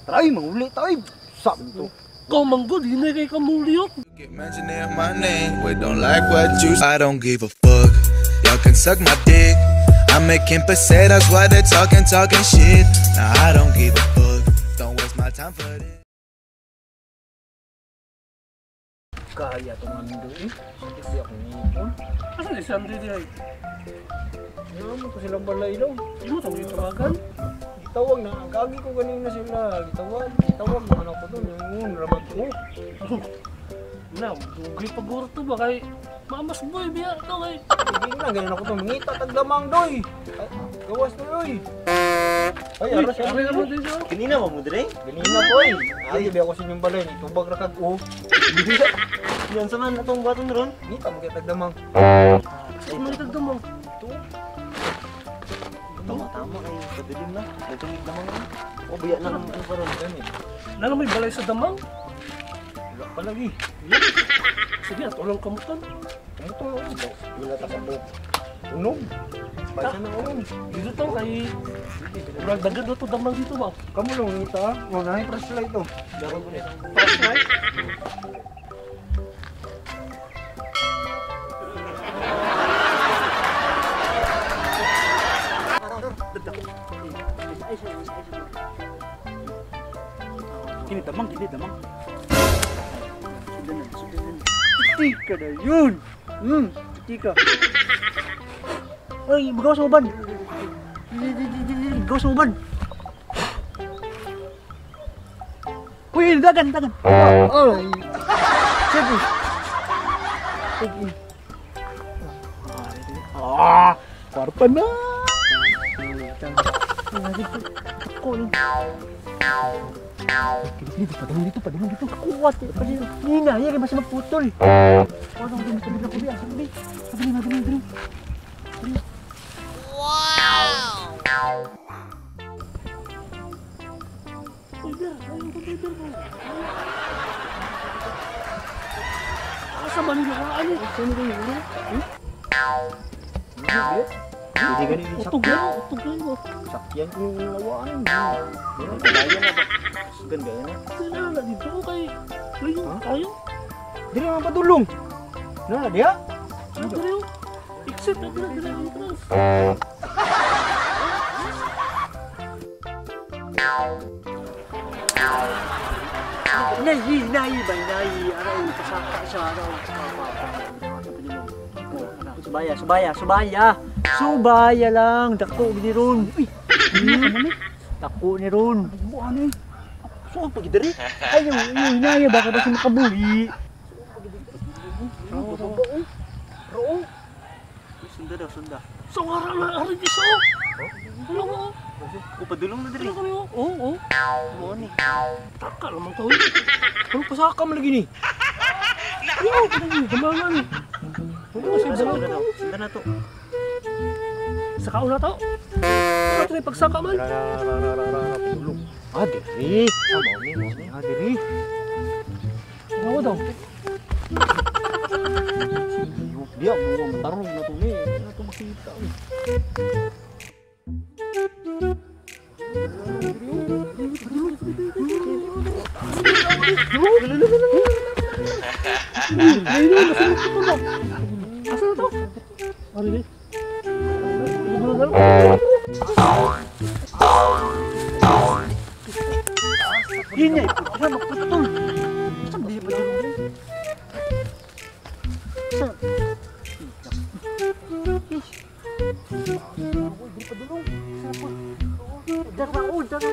Try manguli tayo. Sabi to. Ikaw manggod, hinay kay kamuliyot. Get mentioning my name, we don't like what you. I don't give a fuck. Y'all can suck my dick. I'm making pesetas while they're talking, talking shit. Now I don't give a fuck. Don't waste my time for this. Kaya itong ando eh. Sakit di ako ngipon. Asa ni Sandy di ay? Ano ko silang balay daw. Di mo itong gitawagan? Gitawag na. Ang kagi ko kanina sila. Gitawag. Gitawag naman ako doon. Yung ramat ko. Na, dugay paguro to ba kay Mamas boy biya to kay. Hindi na, ganun ako to. Mangita tagdamang doy. Ay, gawas na doy. Ay, Uy, aras siya. ari naman din siya. Kanina ba mo dire? Ganina po eh. Ay, di ako sa inyong balay. Itubag ra kag o. Yan sa man atong baton ron. Ngita mo kay tagdamang. Saan mo itagdamang? Ito. Tama tama kay kadilim na. Nagtungig lamang ron. O biya na lang ano pa ron. Gani. Lalo may balay sa damang. Wala pa lagi. Sige, at walang kamutan. Tumutong ako. Wala ta sa buhok. Unog. Paisa na unog. Dito to kay murag dagan na to damang dito ba? Kamu lang ngita. Mo na flashlight to. Daron ko niya. Flashlight. Kini damang, kini damang. Sundan na, sundan na. Tika na yun. Tika. Oy, magawas mo ban. Gawas mo ban. Uy, dagan, dagan. Ay. Sige. Sige. Ah, kwarta na. Ko lang. Dito, padulong dito, padulong dito. Kuwat eh. Kasi nina, yan kay basta magputol. Paano ko dito sabi ko biya, sabi. Sabi na dali dali. Uy, ber, ayun to, ber, ber. Asa man nila ka ano? Sino ko yun? Hindi ganun yung Utog sakyan. na, utog na. Sakyan ko yung lawaan. Gaya na ba? Sugan gaya na. Sila na dito kay layo tayo. Dili naman padulong. Na, diha. Ano dere? Exit na dere dere entrance. Nayi, nayi ba, nayi. Araw, pasaka siya, araw. Subaya, subaya, subaya. Subaya lang. Dako ni ron. Uy, dako ni ron. Buwan eh. So, pag diri. Ayaw, ayaw, hinaya baka ba siya makabuhi? Roo. Sunda daw, sunda. Sa wara na ari di sa. Wala mo. O, padulong na diri. Wala kami oh. Oo, oo. Mo ni. Taka naman ka. Uy. Ano pasaka man lagi ni? Ayaw, kanang damangan. Wala ko sa Sunda daw. Sunda na to. Sa kauna to. Wala to pagsaka man. Padulong. Ah, diri. Ah, mo ni, mo ni. Ah, diri. Daw daw. Dia mo matarong na to ni. Na to makita. Asa na to? Ari di. Yun niya, iputol, magputol. Saan ba dyan? Saan? Dara, oh, dara.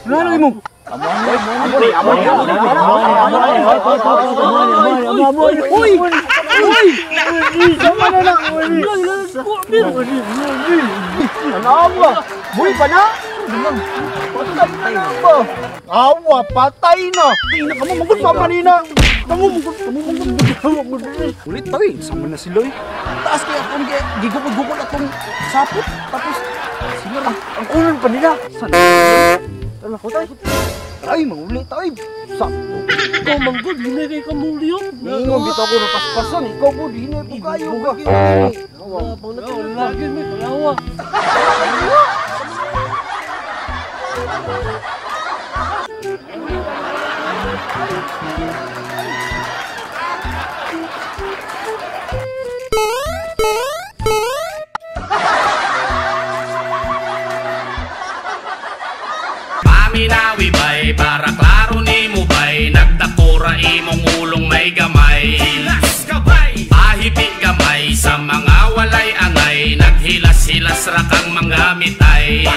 Wala lagi mo. Amo ni, amo ni. Uy! Uy! Sama na lang. Awa! Buhi pa na? Patay na na ba? Awa, patay na! Tingnan ka mo, magod pa manina! Kamu mo kamu mo kamu mo. Ulit tayo eh. Sama na sila eh. Taas kaya akong gigukod-gukod atong sapot. Tapos sila lang. Ang kunon pa nila. San? Tala ko tayo. Ay, manguli tayo. Sakto. Ikaw manggod, hinay kay kamulyo. Ningon bitaw ko napaspasan. Ikaw po, di na po kayo. Wala, lagi may palawa. Paminawi bay, para klaro ni mo bay. Nagdakura imong ulong may gamay. Hilas kabay, pahipi gamay. Sa mga walay angay, naghilas-hilas ra kang mga mitay.